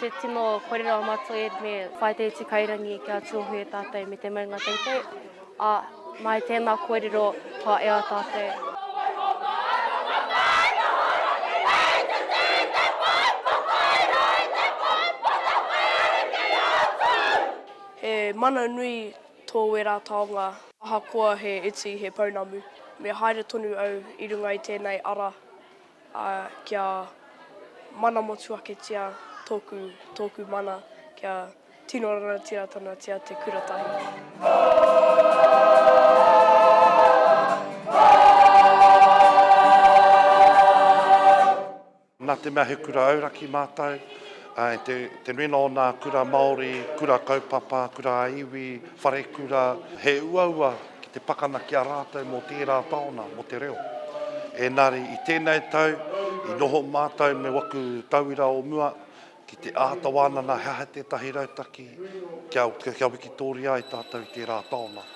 Te tino korero a Matua Ed me whai te iti kairangi kia tuohu e tātou me te maunga teitei, ā, mai tēnā korero kua ea tātou. He mana nui tō wērā taonga, ahakoa he iti, he pounamu. Me haere tonu au i runga i tēnei ara, ā, kia mana motuhaketia tōku, tōku mana, kia tino ranatiratanatia te kura tahi. Nā te mea he kura auraki mātou, te, te nuinga o nā kura Māori, kura kaupapa, kura ā-iwi, wharekura, he uaua ki te pakana ki a rātou mō tērā taona, mō te reo. Ēnari, i tēnei tau, i noho mātou me waku tauira o mua ki te āta wānana he aha tētahi rautaki kia, kia wikitōria ai tātou i tērā taona.